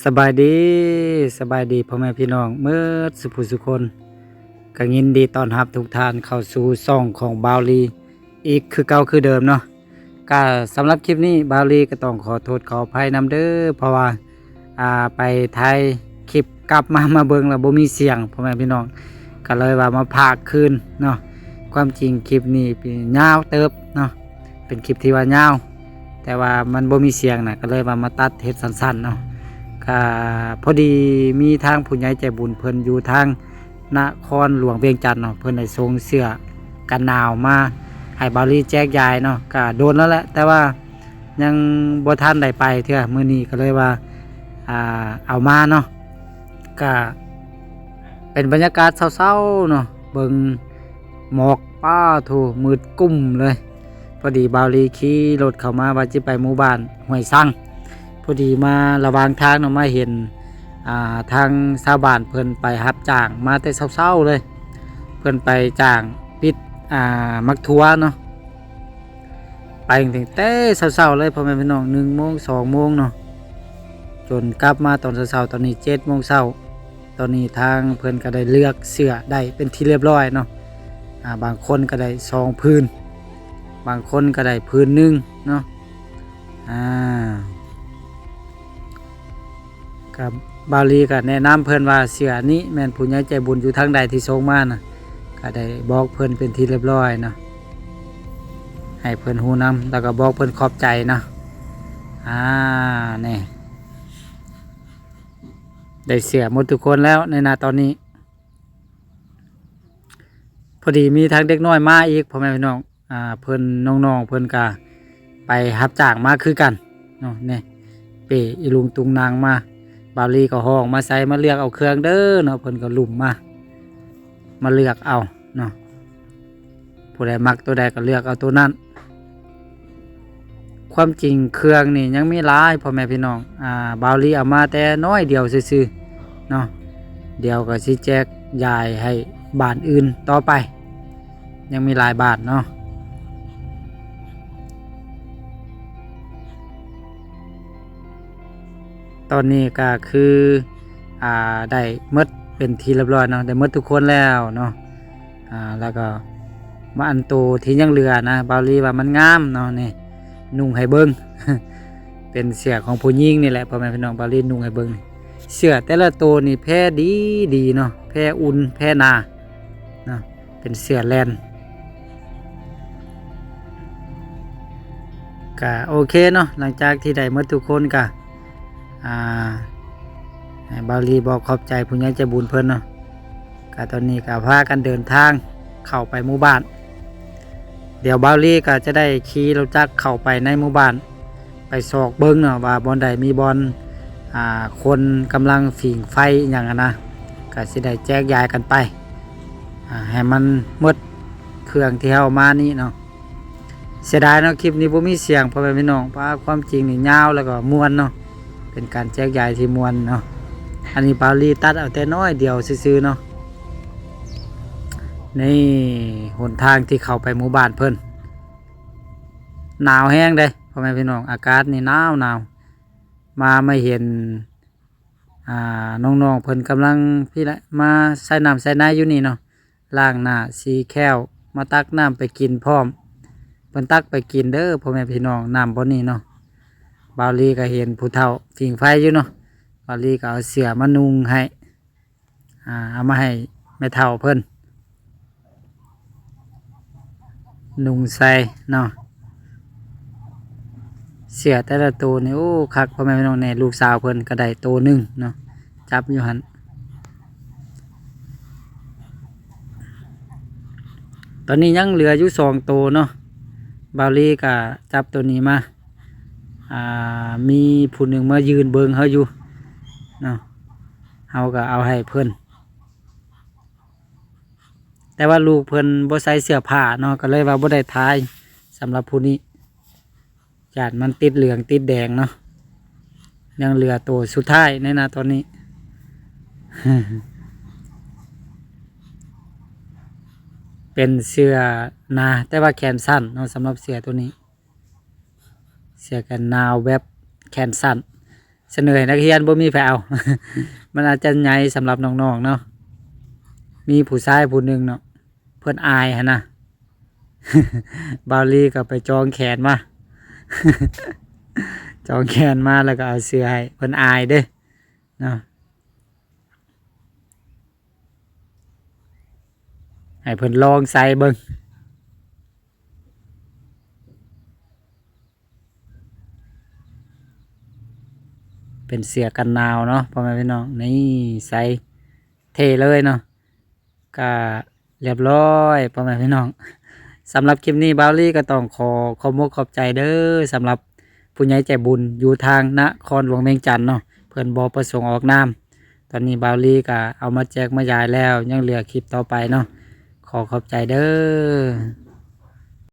ສະບາຍດີ, ສະບາຍດີພໍ່ແມ່ພີ່ນ້ອງໝົດສຸຜູ້ສຸຄົນ. ກໍຍິນດີຕ້ອນຮັບທຸກທ່ານເຂົ້າສູ່ຊ່ອງຂອງບ່າວລີອີກຄືເກົ່າຄືເດີມເນາະ. ກໍສຳລັບຄລິບນີ້ ບ່າວລີກໍຕ້ອງຂໍໂທດຂໍອະໄພນຳເດີ ເພາະວ່າ ອ່າ ໄປຖ່າຍຄລິບກັບມາ ມາເບິ່ງແລ້ວບໍ່ມີສຽງ ພໍ່ແມ່ພີ່ນ້ອງ, ກໍເລີຍວ່າມາພາກຄືນເນາະ. ຄວາມຈິງຄລິບນີ້ຍາວເຕີບເນາະ, ເປັນຄລິບທີ່ວ່າຍາວ ແຕ່ວ່າມັນບໍ່ມີສຽງນະ ກໍເລີຍວ່າມາຕັດເຮັດສັ້ນໆເນາະ. ກໍພໍດີມີທາງຜູ້ໃຫຍ່ໃຈບຸນເພິ່ນຢູ່ທາງນະຄອນຫຼວງວຽງຈັນເນາະ, ເພິ່ນໄດ້ສົ່ງເສື້ອກັນໜາວມາໃຫ້ບ່າວລີແຈກຢາຍເນາະ. ກໍໂດນແລ້ວແຫຼະ ແຕ່ວ່າຍັງບໍ່ທັນໄດ້ໄປເທື່ອ, ມື້ນີ້ກໍເລີຍວ່າ ອ່າ ເອົາມາເນາະ. ກະເປັນບັນຍາກາດເຊົ້າໆເນາະ, ເບິ່ງໝອກ ປ້າໂທ້ ມືດກຸ້ມເລີຍ. ພໍດີບ່າວລີຂີ່ລົດເຂົ້າມາວ່າຊິໄປໝູ່ບ້ານຫ້ວຍສັງ, ພໍດີມາລະຫວ່າງທາງເນາະ ມາເຫັນ ອ່າ ທາງຊາວບ້ານເພິ່ນໄປຮັບຈ້າງມາແຕ່ເຊົ້າໆເລີຍ, ເພິ່ນໄປຈ້າງປິດ ອ່າ ໝາກຖົ່ວເນາະ. ໄປຕັ້ງແຕ່ເຊົ້າໆເລີຍ ພໍ່ແມ່ພີ່ນ້ອງ, ໜຶ່ງໂມງ ສອງໂມງເນາະ, ຈົນກັບມາຕອນເຊົ້າໆ ຕອນນີ້ເຈັດໂມງເຊົ້າ. ຕອນນີ້ທາງເພິ່ນກໍໄດ້ເລືອກເສື້ອໄດ້ເປັນທີ່ລຽບຮ້ອຍເນາະ, ອ່າ ບາງຄົນກໍໄດ້ສອງຜືນ, ບາງຄົນກໍໄດ້ຜືນໜຶ່ງເນາະ. ອ່າ ກໍບ່າວລີກໍແນະນຳເພິ່ນວ່າເສື້ອນີ້ແມ່ນຜູ້ໃຫຍ່ໃຈບຸນຢູ່ທາງໃດທີ່ສົ່ງມານະ, ກໍໄດ້ບອກເພິ່ນເປັນທີ່ລຽບຮ້ອຍເນາະ, ໃຫ້ເພິ່ນຮູ້ນຳ ແລ້ວກໍບອກເພິ່ນຂອບໃຈເນາະ. ອ່າ ນີ້ ໄດ້ເສື້ອໝົດທຸກຄົນແລ້ວໃນນະຕອນນີ້. ພໍດີມີທັງເດັກນ້ອຍມາອີກ ພໍ່ແມ່ພີ່ນ້ອງ, ອ່າ ເພິ່ນ ນ້ອງໆເພິ່ນກະໄປຮັບຈ້າງມາຄືກັນເນາະ. ນີ້ ເປ້ອີລຸງຕຸງນາງມາ, ບ່າວລີກໍຮ້ອງມາໃສ່ ມາເລືອກເອົາເຄື່ອງເດີເນາະ, ເພິ່ນກໍລຸມມາ ມາເລືອກເອົາເນາະ, ຜູ້ໃດມັກໂຕໃດກໍເລືອກເອົາໂຕນັ້ນ. ຄວາມຈິງເຄື່ອງນີ້ຍັງມີຫຼາຍ ພໍ່ແມ່ພີ່ນ້ອງ, ອ່າ ບ່າວລີເອົາມາແຕ່ໜ້ອຍດຽວຊື່ໆເນາະ, ດຽວກໍຊິແຈກຢາຍໃຫ້ບ້ານອື່ນຕໍ່ໄປ, ຍັງມີຫຼາຍບ້ານເນາະ. ຕອນນີ້ກໍຄື ອ່າ ໄດ້ໝົດເປັນທີ່ລຽບຮ້ອຍເນາະ, ໄດ້ໝົດທຸກຄົນແລ້ວເນາະ. ອ່າ ແລ້ວກໍມາອັນໂຕທີ່ຍັງເຫຼືອນະ ບ່າວລີວ່າມັນງາມເນາະ, ນີ້ ນຸ່ງໃຫ້ເບິ່ງ ເປັນເສື້ອຂອງຜູ້ຍິງນີ້ແຫຼະ ພໍ່ແມ່ພີ່ນ້ອງ, ບ່າວລີນຸ່ງໃຫ້ເບິ່ງ. ເສື້ອແຕ່ລະໂຕນີ້ແພດີດີເນາະ, ແພອຸ່ນ ແພໜາເນາະ, ເປັນເສື້ອແລນ. ກະໂອເຄເນາະ, ຫຼັງຈາກທີ່ໄດ້ໝົດທຸກຄົນກະ ອ່າ ໃຫ້ບ່າວລີບອກຂອບໃຈຜູ້ໃຫຍ່ໃຈບຸນເພິ່ນເນາະ. ກະຕອນນີ້ກະພາກັນເດີນທາງເຂົ້າໄປໝູ່ບ້ານ, ດຽວບ່າວລີກະຈະໄດ້ຂີ່ລົດຈັກເຂົ້າໄປໃນໝູ່ບ້ານ ໄປຊອກເບິ່ງເນາະ ວ່າບ່ອນໃດມີບ່ອນ ອ່າ ຄົນກຳລັງຝີງໄຟອີ່ຫຍັງຫັ້ນນະ, ກະຊິໄດ້ແຈກຢາຍກັນໄປ ອ່າ ໃຫ້ມັນໝົດເຄື່ອງທີ່ເຮົາເອົາມານີ້ເນາະ. ເສຍດາຍເນາະ ຄລິບນີ້ບໍ່ມີສຽງ ພໍ່ແມ່ພີ່ນ້ອງ. ປາ ຄວາມຈິງນີ້ຍາວແລ້ວກໍມ່ວນເນາະ, ເປັນການແຈກຢາຍທີ່ມ່ວນເນາະ. ອັນນີ້ບ່າວລີຕັດເອົາແຕ່ນ້ອຍດຽວຊື່ໆເນາະ. ນີ້ຫົນທາງທີ່ເຂົ້າໄປໝູ່ບ້ານເພິ່ນ. ໜາວແຮງເດ້ ພໍ່ແມ່ພີ່ນ້ອງ, ອາກາດນີ້ໜາວໆ. ມາ ມາເຫັນ ອ່າ ນ້ອງໆເພິ່ນກຳລັງ ພີ້ລະ ມາໃສ່ນ້ຳໃສ່ໃນຢູ່ນີ້ເນາະ, ລ້າງໜ້າສີແຂ້ວ ມາຕັກນ້ຳໄປກິນພ້ອມ. ເພິ່ນຕັກໄປກິນເດີ ພໍ່ແມ່ພີ່ນ້ອງ, ນ້ຳບ່ອນນີ້ເນາະ. ບ່າວລີກໍເຫັນຜູ້ເຖົ້າຜິງໄຟຢູ່ເນາະ, ບ່າວລີກໍເອົາເສື້ອມານຸ່ງໃຫ້ ອ່າ ເອົາມາໃຫ້ແມ່ເຖົ້າເພິ່ນນຸ່ງໃສ່ເນາະ. ເສື້ອແຕ່ລະໂຕນີ້ ໂອ້ ຄັກ ພໍ່ແມ່ພີ່ນ້ອງ. ແນ່ ລູກສາວເພິ່ນກໍໄດ້ໂຕໜຶ່ງເນາະ, ຈັບຢູ່ຫັ້ນ. ຕອນນີ້ຍັງເຫຼືອຢູ່ສອງໂຕເນາະ, ບ່າວລີກໍຈັບໂຕນີ້ມາ. ອ່າ ມີຜູ້ໜຶ່ງມາຢືນເບິ່ງເຮົາຢູ່ເນາະ, ເຮົາກໍເອົາໃຫ້ເພິ່ນ. ແຕ່ວ່າລູກເພິ່ນບໍ່ໃສ່ເສື້ອຜ້າເນາະ, ກໍເລີຍວ່າບໍ່ໄດ້ຖ່າຍສຳລັບຜູ້ນີ້, ຢ້ານມັນຕິດເຫຼືອງຕິດແດງເນາະ. ຍັງເຫຼືອໂຕສຸດທ້າຍໃນນະຕອນນີ້. ເປັນເສື້ອໜາ ແຕ່ວ່າແຂນສັ້ນເນາະ, ສຳລັບເສື້ອໂຕນີ້. ເສື້ອກັນໜາວແບບແຂນສັ້ນ, ສະເໜີໃຫ້ນັກຮຽນ ບໍ່ມີໃຜເອົາ. ມັນອາດຈະໃຫຍ່ສຳລັບນ້ອງໆເນາະ. ມີຜູ້ຊາຍຜູ້ໜຶ່ງເນາະ ເພິ່ນອາຍຫັ້ນນະ. ບ່າວລີກໍໄປຈອງແຂນມາ ຈອງແຂນມາ ແລ້ວກໍເອົາເສື້ອໃຫ້ເພິ່ນອາຍເດ້ເນາະ. ໃຫ້ເພິ່ນລອງໃສ່ເບິ່ງ. ເປັນເສື້ອກັນໜາວເນາະ ພໍ່ແມ່ພີ່ນ້ອງ. ນີ້ ໃສ່ເທ່ເລີຍເນາະ. ກະລຽບຮ້ອຍ ພໍ່ແມ່ພີ່ນ້ອງ. ສຳລັບຄລິບນີ້ ບ່າວລີກໍຕ້ອງຂໍຂອບອົກຂອບໃຈເດີ ສຳລັບຜູ້ໃຫຍ່ໃຈບຸນຢູ່ທາງນະຄອນຫຼວງວຽງຈັນເນາະ ເພິ່ນບໍ່ປະສົງອອກນາມ. ຕອນນີ້ບ່າວລີກໍເອົາມາແຈກມາຢາຍແລ້ວ ຍັງເຫຼືອຄລິບຕໍ່ໄປເນາະ. ຂໍຂອບໃຈເດີ.